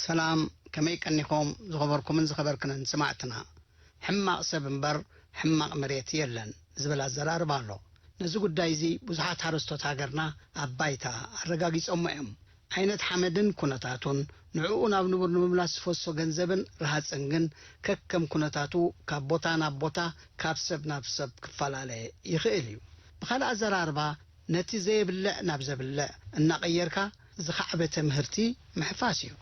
ሰላም፣ ከመይ ቀኒኹም ዝኸበርኩምን ዝኸበርክንን ስማዕትና? ሕማቕ ሰብ እምበር ሕማቕ መሬት የለን ዝብል ኣዘራርባ ኣሎ። ነዚ ጉዳይ እዚ ብዙሓት ሓረስቶት ሃገርና ኣብ ባይታ ኣረጋጊጾሞ እዮም። ዓይነት ሓመድን ኩነታቱን፣ ንዕኡ ናብ ንቡር ንምምላስ ዝፈሶ ገንዘብን ረሃጽን ግን ከከም ኩነታቱ ካብ ቦታ ናብ ቦታ፣ ካብ ሰብ ናብ ሰብ ክፈላለ ይኽእል እዩ። ብኻልእ ኣዘራርባ፣ ነቲ ዘየብልዕ ናብ ዘብልዕ እናቐየርካ ዝኻዕበተ ምህርቲ ምሕፋስ እዩ።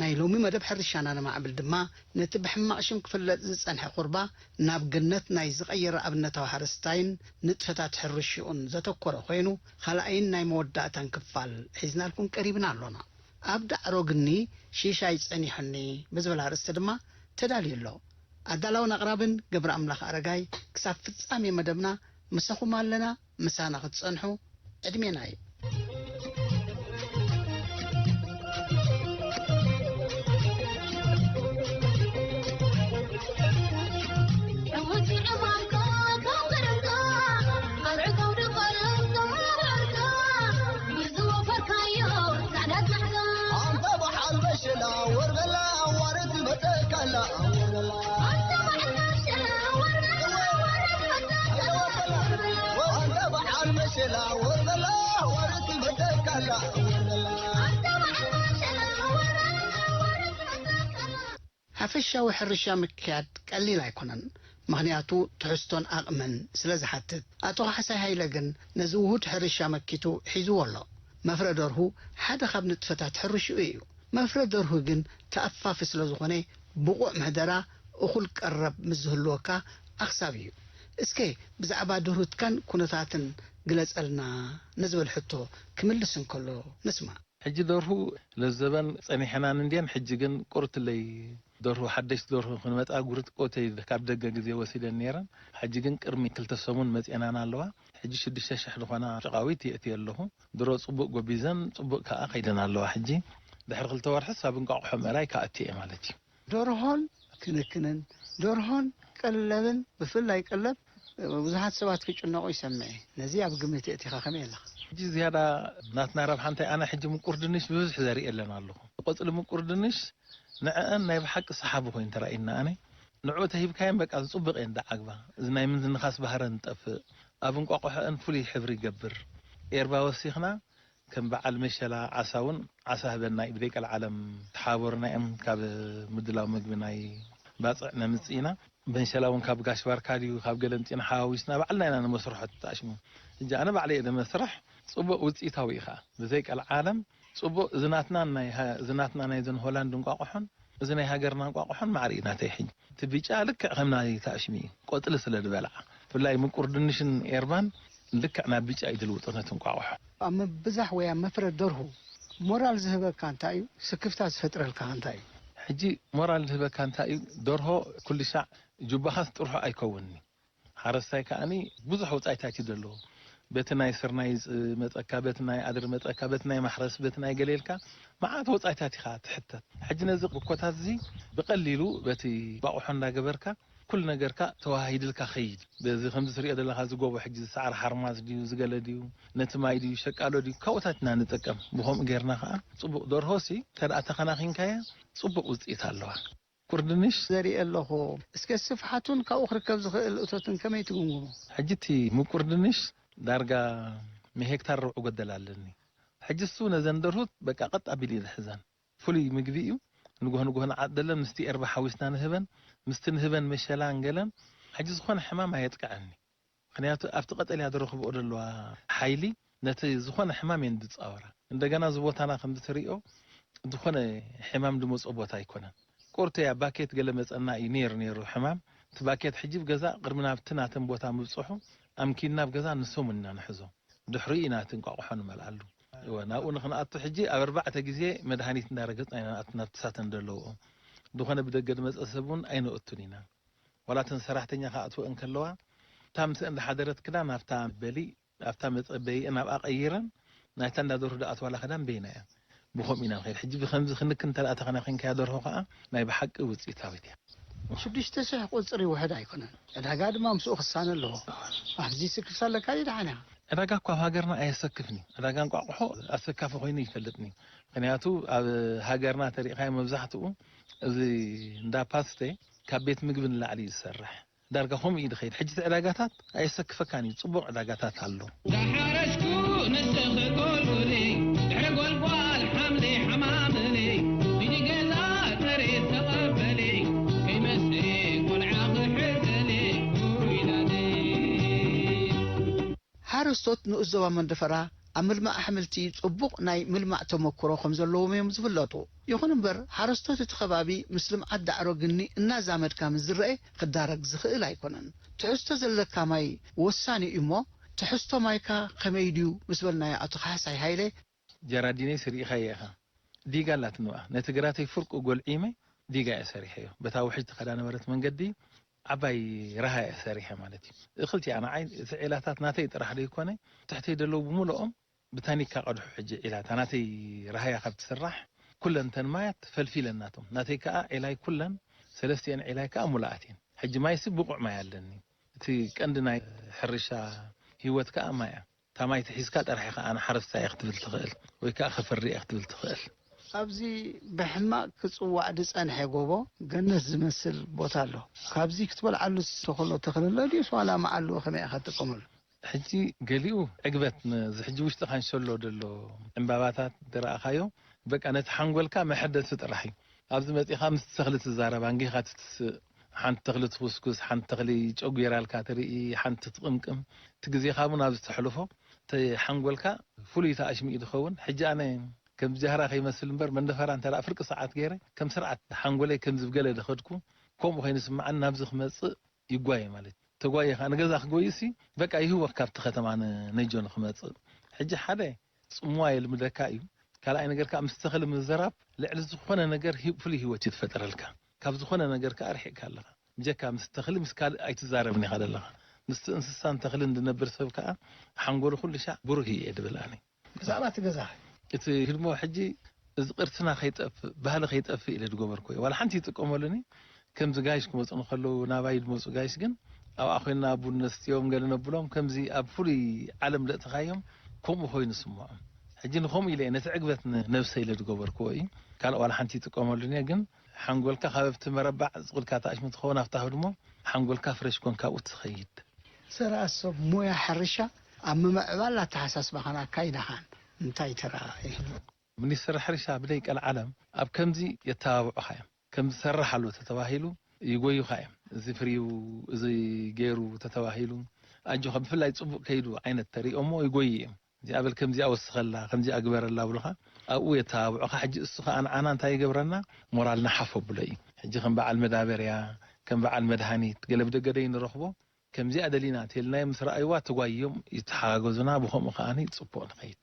ናይ ሎሚ መደብ ሕርሻና ነማዕብል ድማ ነቲ ብሕማቕ ሽም ክፍለጥ ዝጸንሐ ቁርባ ናብ ገነት ናይ ዝቐየረ ኣብነታዊ ሓረስታይን ንጥፈታት ሕርሽኡን ዘተኮረ ኮይኑ፣ ካልኣይን ናይ መወዳእታን ክፋል ሒዝናልኩም ቀሪብና ኣሎና። ኣብ ዳዕሮ ግኒ ሺሻይ ጸኒሑኒ ብዝብል ኣርእስቲ ድማ ተዳልዩ ኣሎ። ኣዳላውን ኣቕራብን ገብረ ኣምላኽ ኣረጋይ። ክሳብ ፍጻሜ መደብና ምሳኹም ኣለና። ምሳና ክትጸንሑ ዕድሜና እዩ። ሓፈሻዊ ሕርሻ ምክያድ ቀሊል ኣይኮነን፣ ምኽንያቱ ትሕዝቶን ዓቕምን ስለ ዝሓትት። ኣቶ ካሕሳይ ሃይለ ግን ነዚ ውሁድ ሕርሻ መኪቱ ሒዝዎ ኣሎ። መፍረ ደርሁ ሓደ ካብ ንጥፈታት ሕርሽኡ እዩ። መፍረ ደርሁ ግን ተኣፋፊ ስለ ዝኾነ፣ ብቑዕ ምሕደራ፣ እኹል ቀረብ ምስ ዝህልወካ ኣኽሳቢ እዩ። እስከ ብዛዕባ ደርሁትካን ኩነታትን ግለጸልና ንዝብል ሕቶ ክምልስ እንከሎ ንስማዕ። ሕጂ ደርሁ ለዘበን ጸኒሐናን እንድየን፣ ሕጂ ግን ቁርትለይ ደርሁ፣ ሓደሽቲ ደርሁ ክንመጻ ጉርት ቆተይ ካብ ደገ ግዜ ወሲደን ነይረን። ሕጂ ግን ቅድሚ ክልተ ሰሙን መጺአናን ኣለዋ። ሕጂ ሽዱሽተ ሽሕ ዝኾና ጨቓዊት የእትየ ኣለኹ። ድሮ ጽቡቕ ጎቢዘን፣ ጽቡቕ ከኣ ከይደን ኣለዋ። ሕጂ ድሕሪ ክልተ ወርሕስ ኣብ እንቋቑሖ ምእራይ ከኣቲ እየ ማለት እዩ። ደርሆን ክንክንን፣ ደርሆን ቀለብን፣ ብፍላይ ቀለብ ብዙሓት ሰባት ክጭነቑ ይሰምዕ እየ። ነዚ ኣብ ግምት የእቲኻ ከመይ ኣለኻ? ሕጂ ዝያዳ ናትና ረብሓ እንታይ? ኣነ ሕጂ ምቁር ድንሽ ብብዝሒ ዘርኢ የለን ኣለኹ። ቆጽሊ ምቁር ድንሽ ንዕአን ናይ ብሓቂ ሰሓቢ ኮይኑ ተራእየና። ኣነ ንዕኡ ተሂብካየን በቃ ዝጽቡቕ እየን ዝዓግባ። እዚ ናይ ምንዝንኻስ ባህረን ዝጠፍእ፣ ኣብ እንቋቑሖአን ፍሉይ ሕብሪ ይገብር። ኤርባ ወሲኽና ከም በዓል መሸላ ዓሳ እውን ዓሳ ህበና እዩ። ብዘይ ቀልዓለም ተሓባበሩና እዮም። ካብ ምድላው ምግቢ ናይ ባጽዕ ነምጽእ ኢና። መሸላ እውን ካብ ጋሽ ባርካ ድዩ ካብ ገለ ምጺና ሓዋዊስና ባዕልና ኢና ንመስርሖ ተጣሽሙ። ሕጂ ኣነ ባዕለይ እየ ዝመስርሕ። ጽቡቕ ውጽኢታዊ እዩ ኸኣ። ብዘይ ቀልዓለም ጽቡቕ። እዚ ናትና ናይ ሃ-፣ እዚ ናትና ናይ ዘን ሆላንድ እንቋቑሖን እዚ ናይ ሃገርና እንቋቑሖን ማዕረ እዩ ናተይ። ሕጂ እቲ ብጫ ልክዕ ከም ናይ ታሽሚ እዩ፣ ቆጽሊ ስለ ዝበልዓ። ብፍላይ ምቁር ድንሽን ኤርባን ልክዕ ናብ ብጫ እዩ ዝልውጦ ነቲ እንቋቑሖ። ኣብ ምብዛሕ ወይ ኣብ መፍረ ደርሁ ሞራል ዝህበካ እንታይ እዩ? ስክፍታ ዝፈጥረልካ እንታይ እዩ? ሕጂ ሞራል ዝህበካ እንታይ እዩ? ደርሆ ኩሉ ሻዕ ጁባኻስ ጥርሑ ኣይከውንኒ። ሓረስታይ ከኣኒ ብዙሕ ወጻኢታት እዩ ዘለዎ። በቲ ናይ ስርናይ ዝመጸካ፣ በቲ ናይ ኣድሪ መጸካ፣ በቲ ናይ ማሕረስ፣ በቲ ናይ ገለ ኢልካ መዓት ወጻኢታት ኢኻ ትሕተት። ሕጂ ነዚ ብኮታት እዚ ብቐሊሉ በቲ ባቑሖ እንዳገበርካ ኩሉ ነገርካ ተዋሃሂድልካ ኸይድ። በዚ ከምዚ ትሪኦ ዘለኻ እዚ ጎቦ ሕጂ ዝሰዓረ ሓርማዝ ድዩ፣ ዝገለ ድዩ፣ ነቲ ማይ ድዩ፣ ሸቃሎ ድዩ፣ ካብኡታት ኢና ንጥቀም። ብኸምኡ ጌርና ኸኣ ጽቡቕ ደርሆሲ እንተ ደኣ ተኸናኺንካያ ጽቡቕ ውጽኢት ኣለዋ። ቁርድንሽ ዘርኢ ኣለኹ። እስከ ስፍሓቱን ካብኡ ክርከብ ዝኽእል እቶትን ከመይ ትግምግሞ? ሕጂ እቲ ምቁር ድንሽ ዳርጋ ንሄክታር ርብዒ ጎደል ኣለኒ። ሕጂ እሱ ነዘን ደርሁት በቃ ቀጥ ኣቢሉ እዩ ዝሕዘን። ፍሉይ ምግቢ እዩ። ንግሆ ንግሆ ንዓደለን ምስቲ ኤርባ ሓዊስና ንህበን፣ ምስቲ ንህበን መሸላን ገለን። ሕጂ ዝኾነ ሕማም ኣየጥቅዐኒ። ምኽንያቱ ኣብቲ ቀጠልያ ደርሆ ክብኦ ዘለዋ ሓይሊ ነቲ ዝኾነ ሕማም እየን ዝጻወራ። እንደገና እዚ ቦታና ከም ትሪኦ ዝኾነ ሕማም ዝመጾ ቦታ ኣይኮነን። ቁርተይ ኣብ ባኬት ገለ መጸና እዩ ነይሩ ነይሩ ሕማም። እቲ ባኬት ሕጂ ብገዛ ቅድሚ ናብቲ ናተን ቦታ ምብፅሑ ኣምኪንና ኣብ ገዛ ንሰሙን ኢና ንሕዞ። ድሕሪኡ ኢና እቲ እንቋቑሖ ንመልኣሉ። እወ፣ ናብኡ ንኽንኣቱ ሕጂ ኣብ ኣርባዕተ ግዜ መድሃኒት እንዳረገፅና ኢና ንኣቱ ናብቲ ሳተን ዘለውኦ። ዝኾነ ብደገ ዝመፀ ሰብ እውን ኣይነእቱን ኢና። ዋላ እተን ሰራሕተኛ ክኣትወ እንከለዋ እታ ምስአን ዝሓደረት ክዳን ኣብታ በሊ ኣብታ መጸበይአን ኣብኣ ቀይረን ናይታ እንዳ ደርሁ ዝኣትዋላ ክዳን በይና እያ። ብኸምኡ ኢና ንኸይድ። ሕጂ ብኸምዚ ክንክ እንተ ደኣ ተኸናኺንካያ ደርሆ ከኣ ናይ ብሓቂ ውጽኢታዊት እያ። ሽዱሽተ ሽሕ ቁጽሪ ውሕድ ኣይኮነን። ዕዳጋ ድማ ምስኡ ክሳነ ኣለዎ። ኣብዚ ስክፍታ ኣለካ ድዩ? ደሓን እያ። ዕዳጋ እኳ ኣብ ሃገርና ኣየሰክፍን እዩ። ዕዳጋ እንቋቑሖ ኣሰካፊ ኮይኑ ይፈልጥን እዩ። ምኽንያቱ ኣብ ሃገርና ተሪእኻዮ መብዛሕትኡ እዚ እንዳ ፓስቴ ካብ ቤት ምግቢ ንላዕሊ እዩ ዝሰርሕ። ዳርጋ ከምኡ እዩ ዝኸይድ። ሕጂ እቲ ዕዳጋታት ኣየሰክፈካን እዩ። ጽቡቕ ዕዳጋታት ኣሎ። ዳሓረስኩ ንስኺ ጎልጉሊ፣ ድሕሪ ጎልጓል ሓምሊ ሓማምሊ፣ ሂዲ ገዛ ጥሪት ተቐበሊ፣ ከይመስሊ ቆልዓ ክሕዘሊ፣ ውይላለይ። ሓረስቶት ንኡስ ዞባ መንደፈራ ኣብ ምልማዕ ኣሕምልቲ ጽቡቕ ናይ ምልማዕ ተመክሮ ከም ዘለዎም እዮም ዝፍለጡ። ይኹን እምበር፣ ሓረስቶት እቲ ከባቢ ምስ ልምዓት ዳዕሮ ግኒ እናዛመድካ ምስ ዝረኤ ክዳረግ ዝኽእል ኣይኮነን። ትሕዝቶ ዘለካ ማይ ወሳኒ እዩ እሞ፣ ትሕዝቶ ማይካ ከመይ ድዩ ምስ በልናዮ ኣቶ ካሕሳይ ሃይለ፣ ጀራዲነይስ ርኢኻዮ ኢኻ። ዲጋ ኣላትኒ ብኣ። ነቲ ግራተይ ፍርቁ ጎልዒመ ዲጋ እየ ሰሪሐዮ። በታ ውሕጅ ተኸዳ ነበረት መንገዲ ዓባይ ረሃ እየ ሰሪሐ ማለት እዩ። እኽልቲኣ ንዓይ እቲ ዒላታት ናተይ ጥራሕ ደይኮነ፣ ትሕተይ ዘለዉ ብምልኦም ብታኒካ ቀድሑ። ሕጂ ዒላታ ናተይ ረሃያ ካብ ትስራሕ ኩለን እተን ማያት ፈልፊለን ናቶም። ናተይ ከኣ ዒላይ ኩለን ሰለስቲኤን ዒላይ ከኣ ሙሉኣት እየን። ሕጂ ማይሲ ብቑዕ ማይ ኣለኒ። እቲ ቀንዲ ናይ ሕርሻ ህይወት ከኣ ማይ እያ። እታ ማይ ተሒዝካ ጥራሕ ኢኻ ኣነ ሓረስታይ እየ ክትብል ትኽእል ወይ ከኣ ከፍሪ እየ ክትብል ትኽእል። ኣብዚ ብሕማቕ ክጽዋዕ ዝጸንሐ ጎቦ ገነት ዝመስል ቦታ ኣሎ። ካብዚ ክትበልዓሉ ዝተኽእሎ ተኽሊ ኣሎ ድዩስ ዋላ መዓልኡ ከመይ ኢኻ ትጥቀመሉ? ሕጂ ገሊኡ ዕግበት ነዚ ሕጂ ውሽጥኻ እንሸሎ ዘሎ ዕምባባታት ዝረኣኻዮ በቃ ነቲ ሓንጎልካ መሐደሲ ጥራሕ እዩ። ኣብዚ መጺኻ ምስ ተኽሊ ትዛረብ፣ ኣንጊኻ ትትስእ፣ ሓንቲ ተኽሊ ትኹስኩስ፣ ሓንቲ ተኽሊ ጨጒራልካ ትርኢ፣ ሓንቲ ትቕምቅም። እቲ ግዜኻ እውን ኣብዚ ተሕልፎ፣ እቲ ሓንጎልካ ፍሉይ ተኣሽሚኡ ዝኸውን። ሕጂ ኣነ ከም ጃህራ ከይመስል እምበር መንደፈራ እንተ ደኣ ፍርቂ ሰዓት ገይረ ከም ስርዓት ሓንጎለይ ከምዚ ብገለ ዝኸድኩ ከምኡ ኮይኑ ስምዓኒ ናብዚ ክመጽእ ይጓየ ማለት እዩ። ተጓየ ከኣ ንገዛ ክጎይሲ በቃ ይህወኽ ካብቲ ከተማ ን-፣ ነጆ ንክመጽእ። ሕጂ ሓደ ጽምዋ የልምደካ እዩ። ካልኣይ ነገር ከኣ ምስ ተኽሊ ምዝራብ ልዕሊ ዝኾነ ነገር ሂ-፣ ፍሉይ ህይወት እዩ ትፈጥረልካ። ካብ ዝኾነ ነገር ከኣ ርሒቕካ ኣለኻ። ብጀካ ምስ ተኽሊ ምስ ካልእ ኣይትዛረብን ኢኻ ዘለኻ። ምስቲ እንስሳን ተኽልን ዝነብር ሰብ ከኣ ሓንጎሉ ኩሉ ሻዕ ብሩህ እዩ እየ ድብል ኣነ። ብዛዕባ እቲ ገዛ እቲ ህድሞ ሕጂ እዚ ቅርስና ከይጠፍእ፣ ባህሊ ከይጠፍእ ኢለ ዝገበርኩ እየ። ዋላ ሓንቲ ይጥቀመሉኒ። ከምዚ ጋይሽ ክመጹ እንከለዉ ናባይ ዝመጹ ጋይሽ ግን ኣብኣ ኮይንና ቡን ነስትዮም ገለ ነብሎም። ከምዚ ኣብ ፍሉይ ዓለም ዘእተኻዮም ከምኡ ኮይኑ ስምዖም። ሕጂ ንኸምኡ ኢለ እየ ነቲ ዕግበት ን-፣ ነብሰይ ኢለ ዝገበርክዎ እዩ። ካልእ ዋላ ሓንቲ ይጥቀመሉኒ እየ፣ ግን ሓንጎልካ ካብ ኣብቲ መረባዕ ዝቑልካ ተኣሽሙ ትኸውን ኣብታ ህድሞ ሓንጎልካ ፍሬሽ ኮንካ ኣብኡ ትኸይድ። ሰራኣት ሰብ ሞያ ሕርሻ ኣብ ምምዕባል ኣተሓሳስባኻን ኣካይዳኻን እንታይ ተራ ይህልዎ? ሚኒስትሪ ሕርሻ ብደይ ቀልዓለም ኣብ ከምዚ የተባብዑኻ እዮም። ከምዚ ሰርሕ ኣሎ ተተባሂሉ ይጎዩኻ እዮም። እዚ ፍርዩ፣ እዚ ገይሩ ተተባሂሉ ኣጆኻ ብፍላይ ጽቡቕ ከይዱ ዓይነት ተሪኦሞ ይጎዩ እዮም። እዚኣ በል ከምዚኣ ወስኸላ፣ ከምዚኣ ግበረላ ብሉኻ ኣብኡ የተባብዑኻ። ሕጂ እሱ ኸኣ ንዓና እንታይ ይገብረና? ሞራልና ሓፍ ኣብሎ እዩ። ሕጂ ከም በዓል መዳበርያ፣ ከም በዓል መድሃኒት ገለ ብደገ ደይ ንረኽቦ ከምዚኣ ደሊና ተልናዮም ምስ ረኣይዋ ተጓይዮም ይተሓጋገዙና። ብኸምኡ ከኣ ጽቡቕ ንኸይድ።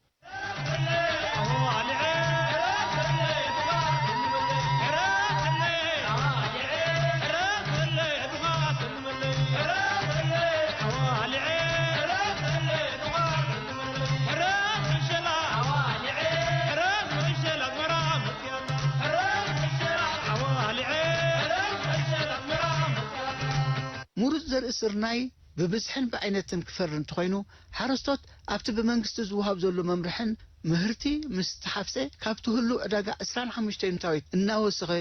ምሩፅ ዘርኢ ስርናይ ብብዝሕን ብዓይነትን ክፈሪ እንተኾይኑ፣ ሓረስቶት ኣብቲ ብመንግስቲ ዝወሃብ ዘሎ መምርሕን ምህርቲ ምስ ተሓፍሰ ካብቲ ህሉው ዕዳጋ ዕስራን ሓሙሽተን ሚእታዊት እናወሰኸ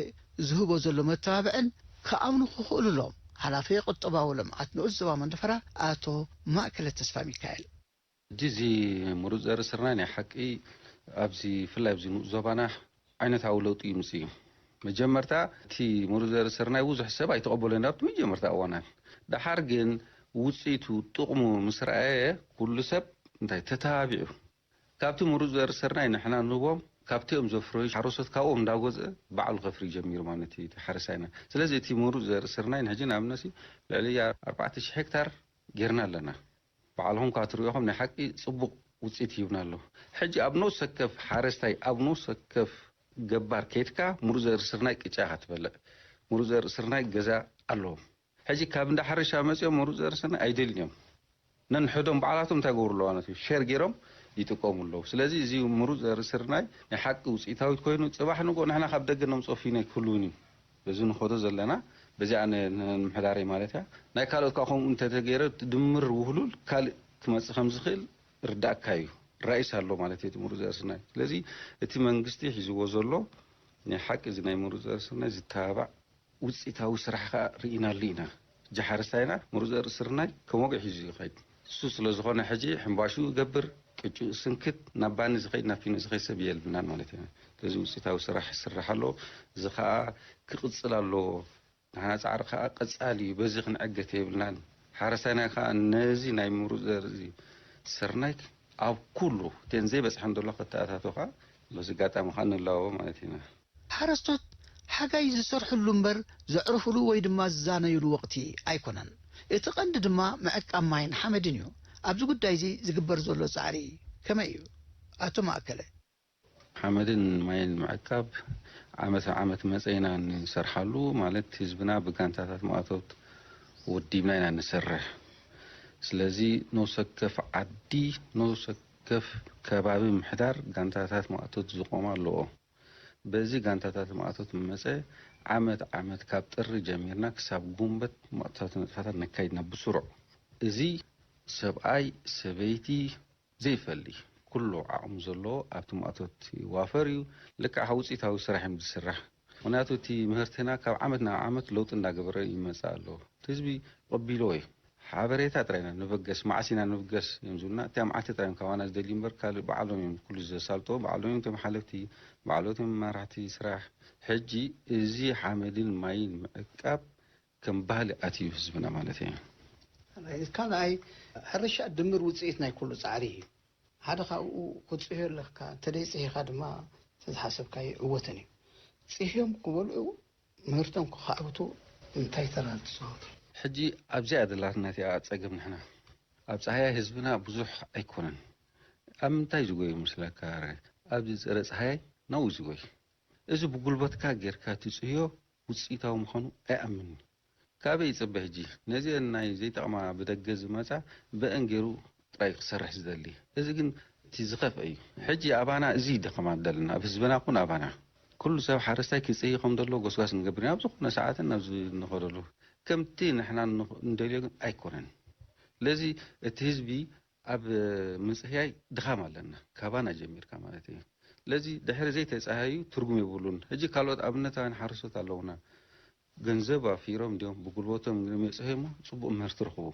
ዝህቦ ዘሎ መተባብዕን ክኣምኑ ክኽእሉ ኣለዎም። ሓላፊ ቁጠባዊ ልምዓት ንኡስ ዞባ መንደፈራ ኣቶ ማእከለ ተስፋሚካኤል። ሕጂ እዚ ምሩፅ ዘርኢ ስርናይ ናይ ሓቂ ኣብዚ ብፍላይ ኣብዚ ንኡስ ዞባና ዓይነታዊ ለውጢ ይምፅእ እዩ። መጀመርታ እቲ ምሩፅ ዘርኢ ስርናይ ብዙሕ ሰብ ኣይተቐበሎን ኣብቲ መጀመርታ እዋናት። ደሓር ግን ውፅኢቱ ጥቕሙ ምስ ረኣየ ኩሉ ሰብ እንታይ ተተባቢዑ። ካብቲ ምሩፅ ዘርኢ ስርናይ ንሕና ንህቦም ካብቲ እዮም ዘፍረዩ ሓረስቶት ካብኦም እንዳጎዘ ባዕሉ ከፍሪ ጀሚሩ ማለት እዩ እቲ ሓረስታይና። ስለዚ እቲ ምሩፅ ዘርኢ ስርናይ ንሕጂ ንኣብነት ልዕሊ ኣርባዕተ ሽሕ ሄክታር ጌርና ኣለና። ባዕልኹም ከኣ ትርእኹም ናይ ሓቂ ጽቡቕ ውጽኢት ይህብና ኣሎ። ሕጂ ኣብ ነፍሲ ወከፍ ሓረስታይ ኣብ ነፍሲ ወከፍ ገባር ከይድካ ምሩፅ ዘርኢ ስርናይ ቅጫ ኢኻ ትበልዕ። ምሩፅ ዘርኢ ስርናይ ገዛ ኣለዎም። ሕጂ ካብ እንዳ ሕርሻ መጺኦም ምሩፅ ዘርኢ ስርናይ ኣይደልዩን እዮም። ነንሕዶም ባዕላቶም እንታይ ገብሩ ኣለዋ ማለት እዩ ሸር ገይሮም ይጥቀሙ ኣለዉ። ስለዚ እዚ ምሩፅ ዘርኢ ስርናይ ናይ ሓቂ ውፅኢታዊት ኮይኑ ፅባሕ ንጎ ንሕና ካብ ደገ ነምፅኦ ፊኖ ኣይክህልውን እዩ። በዚ ንኸዶ ዘለና በዚኣ ንምሕዳረይ ማለት እያ። ናይ ካልኦት ከዓ ከምኡ እንተተገይረ ድምር ውህሉል ካልእ ክመፅእ ከም ዝኽእል ርዳእካ እዩ። ራእይስ ኣሎ ማለት እዩ እቲ ምሩፅ ዘርኢ ስርናይ። ስለዚ እቲ መንግስቲ ሒዝዎ ዘሎ ናይ ሓቂ እዚ ናይ ምሩፅ ዘርኢ ስርናይ ዝተባባዕ ውፅኢታዊ ስራሕ ከዓ ርኢናሉ ኢና። ሕጂ ሓረስታይና ምሩፅ ዘርኢ ስርናይ ከም ወግዒ ሒዙ ይኸይድ። እሱ ስለ ዝኾነ ሕጂ ሕምባሹ ይገብር፣ ቅጭኡ ስንክት፣ ናብ ባኒ ዝኸይድ፣ ናብ ፊኖ ዝኸይድ ሰብ የልብናን ማለት ኢና። ስለዚ ውፅኢታዊ ስራሕ ይስራሕ ኣሎ። እዚ ከዓ ክቕፅል ኣለዎ። ንሕና ፃዕሪ ከዓ ቀፃሊ እዩ። በዚ ክንዕገት የብልናን። ሓረስታይና ከዓ ነዚ ናይ ምሩፅ ዘርኢ ስርናይ ኣብ ኩሉ እተን ዘይበፅሐን ዘሎ ከተኣታቶ ከዓ በዚ ኣጋጣሚ ከዓ ንላቦ ማለት ኢና። ሓረስቶት ሓጋይ ዝሰርሕሉ እምበር ዘዕርፍሉ ወይ ድማ ዝዛነይሉ ወቕቲ ኣይኮነን። እቲ ቀንዲ ድማ ምዕቃብ ማይን ሓመድን እዩ። ኣብዚ ጉዳይ እዚ ዝግበር ዘሎ ጻዕሪ ከመይ እዩ? ኣቶ ማእከለ። ሓመድን ማይን ምዕቃብ ዓመት ዓመት መጸ ኢና ንሰርሓሉ፣ ማለት ህዝብና ብጋንታታት ማእቶት ወዲብና ኢና ንሰርሕ። ስለዚ ነፍሲ ወከፍ ዓዲ፣ ነፍሲ ወከፍ ከባቢ ምሕዳር ጋንታታት ማእቶት ዝቆማ ኣለዎ። በዚ ጋንታታት ማእቶት መጸ ዓመት ዓመት ካብ ጥሪ ጀሚርና ክሳብ ጉንበት ማእቶታት ንጥፈታት ነካይድና ብስሩዕ። እዚ ሰብኣይ ሰበይቲ ዘይፈሊ ኩሉ ዓቕሙ ዘለዎ ኣብቲ ማእቶት ይዋፈር እዩ። ልክዕ ውፅኢታዊ ስራሕ እዮም ዝስራሕ። ምክንያቱ እቲ ምህርትና ካብ ዓመት ናብ ዓመት ለውጢ እንዳገበረ ይመፅእ ኣሎ። እቲ ህዝቢ ቀቢልዎ እዩ። ሓበሬታ ጥራይ ኢና ንበገስ፣ መዓስ ኢና ንብገስ እዮም ዝብሉና። እቲኣ መዓልቲ ጥራይ እዮም ካባና ዝደልዩ እምበር ካልእ ባዕሎም እዮም ኩሉ ዘሳልጥዎ፣ ባዕሎም እዮም እቶም ሓለፍቲ፣ ባዕሎም እዮም መራሕቲ ስራሕ። ሕጂ እዚ ሓመድን ማይን ምዕቃብ ከም ባህሊ ኣትዩ ህዝብና ማለት እዩ። ካልኣይ፣ ሕርሻ ድምር ውፅኢት ናይ ኩሉ ፃዕሪ እዩ። ሓደ ካብኡ ክትፅህዮ ኣለካ፣ እንተደይፅሂኻ ድማ እቲ ዝሓሰብካዮ ይዕወትን እዩ። ፅህዮም ክበልዑ ምህርቶም ክኻዕብቱ እንታይ ተራ ትፃወቱ? ሕጂ ኣብዚኣ ዘላትና እቲኣ ፀገም ንሕና ኣብ ፀሃያ ህዝብና ብዙሕ ኣይኮነን። ኣብ ምንታይ ዝጎዩ ምስለካ? ኣብዚ ፀረ ፀሃያይ ናብኡ ዝጎይ። እዚ ብጉልበትካ ጌርካ ትፅህዮ ውፅኢታዊ ምዃኑ ኣይኣምንን። ካበይ ይፅበ ሕጂ? ነዚአን ናይ ዘይጠቕማ ብደገ ዝመፃ ብአን ገይሩ ጥራይ ክሰርሕ ዝደሊ። እዚ ግን እቲ ዝኸፍአ እዩ። ሕጂ ኣባና እዚ ደኸማ ዘለና ኣብ ህዝብና ኩን ኣባና ኩሉ ሰብ ሓረስታይ ክፅሂ ከም ዘሎ ጎስጓስ ንገብር ኢና። ኣብ ዝኾነ ሰዓትን ናብ ንኸደሉ ከምቲ ንሕና ንኽ- እንደልዮ ግን ኣይኮነን። ስለዚ እቲ ህዝቢ ኣብ ምፅህያይ ድኻም ኣለና ካባና ጀሚርካ ማለት እዩ። ስለዚ ድሕሪ ዘይተፃሃዩ ትርጉም የብሉን። ሕጂ ካልኦት ኣብነታውያን ሓረስቶት ኣለውና። ገንዘብ ኣፊሮም እንዲዮም ብጉልበቶም ግን መፅሀ እሞ ፅቡቅ ምህርቲ ርኽቡ።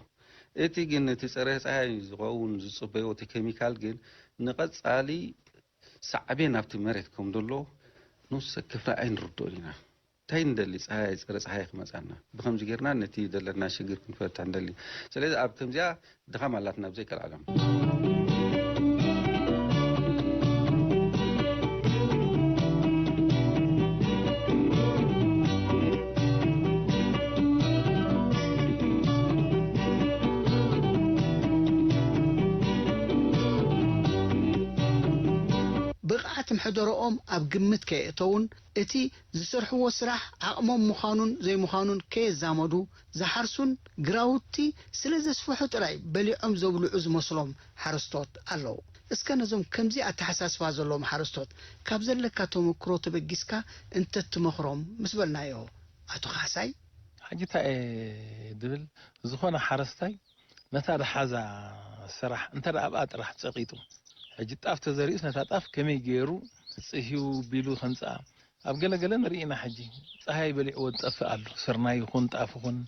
እቲ ግን እቲ ፀረ ፀሃይ ዝኸውን ዝፅበይዎ እቲ ኬሚካል ግን ንቐፃሊ ሳዕቤን ኣብቲ መሬት ከም ዘሎ ንስ ክፍራ ኣይንርድኦን ኢና። እንታይ ንደሊ ፀሃይ ፀረ ፀሃይ ክመፃና ብከምዚ ጌርና ነቲ ዘለና ሽግር ክንፈትሕ ንደሊ። ስለዚ ኣብ ከምዚኣ ድኻም ኣላትና ብዘይከል ዓለም። ብቕዓት ምሕደረኦም ኣብ ግምት ከየእተዉን እቲ ዝሰርሕዎ ስራሕ ዓቕሞም ምዃኑን ዘይምዃኑን ከየዛመዱ ዝሓርሱን ግራውቲ ስለ ዘስፍሑ ጥራይ በሊዖም ዘብልዑ ዝመስሎም ሓረስቶት ኣለዉ። እስከ ነዞም ከምዚ ኣተሓሳስባ ዘለዎም ሓረስቶት ካብ ዘለካ ተመክሮ ተበጊስካ እንተትመኽሮም ምስ በልናዮ ኣቶ ካሕሳይ። ሕጂ እንታይ እየ ድብል ዝኾነ ሓረስታይ ነታ ዝሓዛ ስራሕ እንተ ኣብኣ ጥራሕ ፀቒጡ ሕጂ ጣፍ ተዘሪኡስ ነታ ጣፍ ከመይ ገይሩ ፅህዩ ቢሉ ከምፅኣ ኣብ ገለገለ ንርኢ ኢና። ሕጂ ፀሃይ በሊዕዎ ዝጠፍእ ኣሎ። ስርናይ ይኹን ጣፍ ይኹን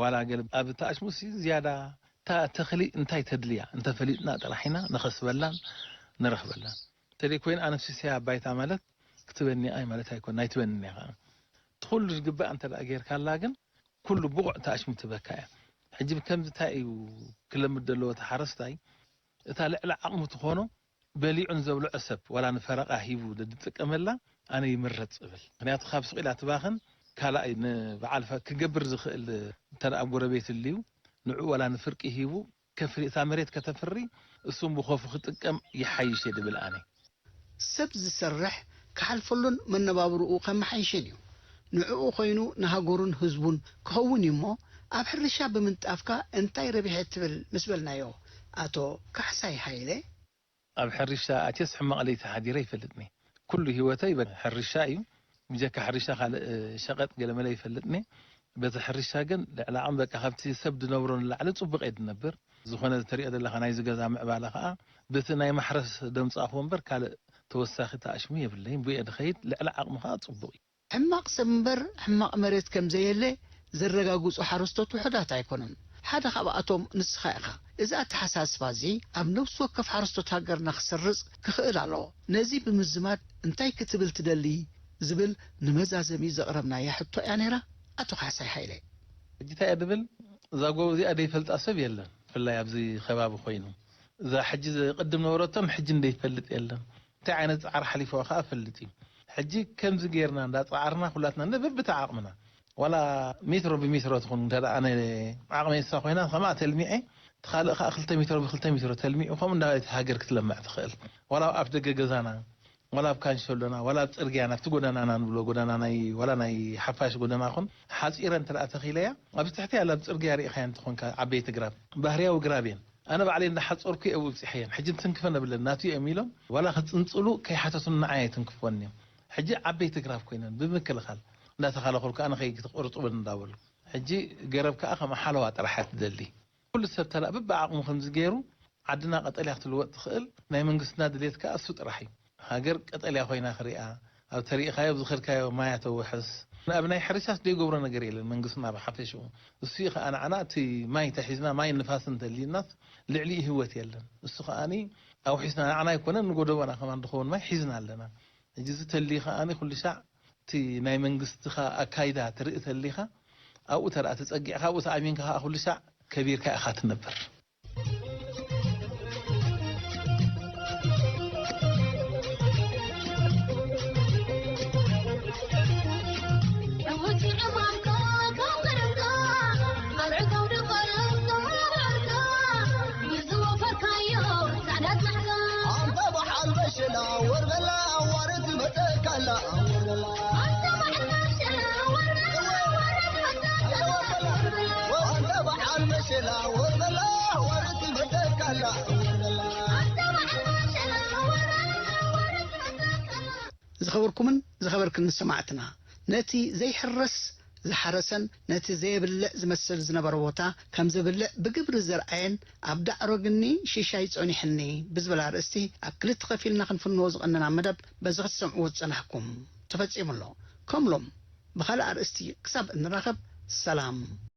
ዋላ ገለ ኣብ ተኣሽሙሲ ዝያዳ እታ ተኽሊ እንታይ ተድልያ እንተፈሊጥና ጥራሕ ኢና ንኸስበላን ንረኽበላን። እንተደይ ኮይና ኣነፍሲሰያ ባይታ ማለት ክትበኒ ኣይ ማለት ኣይኮን ኣይትበኒ እያ ከዓ እቲ ኩሉ ዝግባእ እንተ ደኣ ጌርካላ ግን ኩሉ ብቑዕ ተኣሽሙ ትበካ እያ። ሕጂ ብከምዚ እንታይ እዩ ክለምድ ዘለዎ እቲ ሓረስታይ እታ ልዕሊ ዓቕሙ ትኾኖ በሊዑ ንዘብልዖ ሰብ ዋላ ንፈረቓ ሂቡ ዝጥቀመላ ኣነ ይምረጽ እብል። ምኽንያቱ ካብ ሱቕ ኢላ ትባኽን ካልኣይ ንበዓል ፈ-፣ ክገብር ዝኽእል እንተ ደኣ ጎረቤት ህልዩ ንዕኡ ዋላ ንፍርቂ ሂቡ ከፍሪ፣ እታ መሬት ከተፍሪ እሱም ብኾፉ ክጥቀም ይሓይሽ እየ ድብል ኣነ። ሰብ ዝሰርሕ ክሓልፈሉን መነባብርኡ ከመሓይሽን እዩ። ንዕኡ ኮይኑ ንሃገሩን ህዝቡን ክኸውን እዩ እሞ ኣብ ሕርሻ ብምንጣፍካ እንታይ ረቢሐ ትብል ምስ በልናዮ ኣቶ ካሕሳይ ሃይለ ኣብ ሕርሻ ኣትየስ ሕማቕ ለይቲ ሓዲረ ይፈልጥኒ። ኩሉ ህይወተይ በ-፣ ሕርሻ እዩ። ብጀካ ሕርሻ ካልእ ሸቐጥ ገለመለ ይፈልጥኒ። በቲ ሕርሻ ግን ልዕሊ ዓቕሚ በቃ ካብቲ ሰብ ድነብሮ ንላዕሊ ጽቡቕ እየ ድነብር። ዝኾነ ተሪኦ ዘለኻ ናይዚ ገዛ ምዕባለ ኸኣ በቲ ናይ ማሕረስ ደምጻኹ እምበር ካልእ ተወሳኺ ተኣሽሙ የብለይን። ብየ ድኸይድ ልዕሊ ዓቕሚ ኸኣ ጽቡቕ እዩ። ሕማቕ ሰብ እምበር ሕማቕ መሬት ከም ዘየለ ዘረጋግጹ ሓረስቶት ውሑዳት ኣይኮኑን። ሓደ ካብኣቶም ንስኻ ኢኻ። እዚ ኣተሓሳስባ እዚ ኣብ ነፍሲ ወከፍ ሓረስቶት ሃገርና ክሰርጽ ክኽእል ኣለዎ። ነዚ ብምዝማድ እንታይ ክትብል ትደሊ ዝብል ንመዛዘሚ ዘቕረብናያ ሕቶ እያ ነይራ። ኣቶ ካሕሳይ ሃይለ። ሕጂ እንታይ እየ ድብል፣ እዛ ጎቦ እዚኣ ደይፈልጣ ሰብ የለን፣ ብፍላይ ኣብዚ ከባቢ ኮይኑ። እዛ ሕጂ ዘ-፣ ቅድም ነበረቶም ሕጂ እንደይፈልጥ የለን። እንታይ ዓይነት ጻዕሪ ሓሊፍዋ ከኣ እፈልጥ እዩ። ሕጂ ከምዚ ጌርና እንዳጻዓርና ኩላትና ን-፣ በብቲ ዓቕምና፣ ዋላ ሜትሮ ብሜትሮ ትኹን፣ እንተ ደኣ ኣነ ዓቕመይ እሳ ኮይና ከምኣ ተልሚዐ፣ እቲ ካልእ ከኣ ክልተ ሜትሮ ብክልተ ሜትሮ ተልሚዑ፣ ከምኡ እንዳበለት ሃገር ክትለምዕ ትኽእል። ዋላ ኣብ ኣፍ ደገ ገዛና፣ ዋላ ኣብ ካንሸሎና፣ ዋላ ኣብ ጽርግያ፣ ናብቲ ጎደናና ንብሎ ጎደና ናይ፣ ዋላ ናይ ሓፋሽ ጎደና ኹን፣ ሓጺረ እንተ ደኣ ተኺለያ፣ ኣብዚ ትሕቲ ያላ ኣብ ጽርግያ ርኢኻያ እንተኾንካ፣ ዓበይቲ ግራብ፣ ባህርያዊ ግራብ እየን። ኣነ ባዕለይ እንዳሓጸርኩ እየ ኣብኡ ኣብጺሐየን። ሕጂ እንትንክፈን ኣብለን፣ ናቱ እዮም ኢሎም፣ ዋላ ክጽንጽሉ ከይሓተቱኒ ንዓይ ኣይትንክፍወን እዮም። ሕጂ ዓበይቲ ግራብ ኮይነን፣ ብምክልኻል እንዳተኻለኸልኩ፣ ኣነ ከይትቆርጽወን እንዳበሉ። ሕጂ ገረብ ከኣ ከም ሓለዋ ጥራሕ እያ ትደሊ። ኩሉ ሰብ ተላ በብዓቕሙ ከምዚ ገይሩ ዓድና ቀጠልያ ክትልወጥ ትኽእል፣ ናይ መንግስትና ድሌት ከኣ እሱ ጥራሕ እዩ። ሃገር ቀጠልያ ኮይና ክሪኣ፣ ኣብ ተሪእኻዮ፣ ኣብ ዝኸድካዮ ማያ ተውሕስ። ኣብ ናይ ሕርሻስ ዘይገብሮ ነገር የለን መንግስትና ብሓፈሽኡ። እሱ እዩ ከኣ ንዓና እቲ ማይ ተሒዝና፣ ማይ ንፋስ እንተልዩናስ ልዕሊኡ ህይወት የለን። እሱ ከኣኒ ኣውሒስና ንዓና ኣይኮነን ንጎደቦና ከማን ዝኸውን ማይ ሒዝና ኣለና። ሕጂ እዚ ተልዩ ከኣኒ ኩሉ ሻዕ እቲ ናይ መንግስትኻ ኣካይዳ ትርኢ ተሊኻ ኣብኡ ተደኣ ተጸጊዕካ ኣብኡ ተኣሚንካ ከኣ ኩሉ ሻዕ ከቢርካ ኢኻ ትነብር። ኣንታ በሓል መሸላ ወርበላ ኣዋርድ መጸካላ ኣንታ በሓል መሸላ ወርበላ ኣዋርድ መጸካላ ዝኸበርኩምን ዝኸበርክን ሰማዕትና፣ ነቲ ዘይሕረስ ዝሓረሰን ነቲ ዘየብልዕ ዝመስል ዝነበረ ቦታ ከም ዝብልዕ ብግብሪ ዘርኣየን ኣብ ዳዕሮ ግኒ ሽሻይ ጸኒሑኒ ብዝብል ኣርእስቲ ኣብ ክልተ ከፊልና ክንፍንዎ ዝቐነና መደብ በዚ ክትሰምዕዎ ዝጸናሕኩም ተፈጺሙ ኣሎ። ከም ሎም ብኻልእ ኣርእስቲ ክሳብ እንራኸብ ሰላም።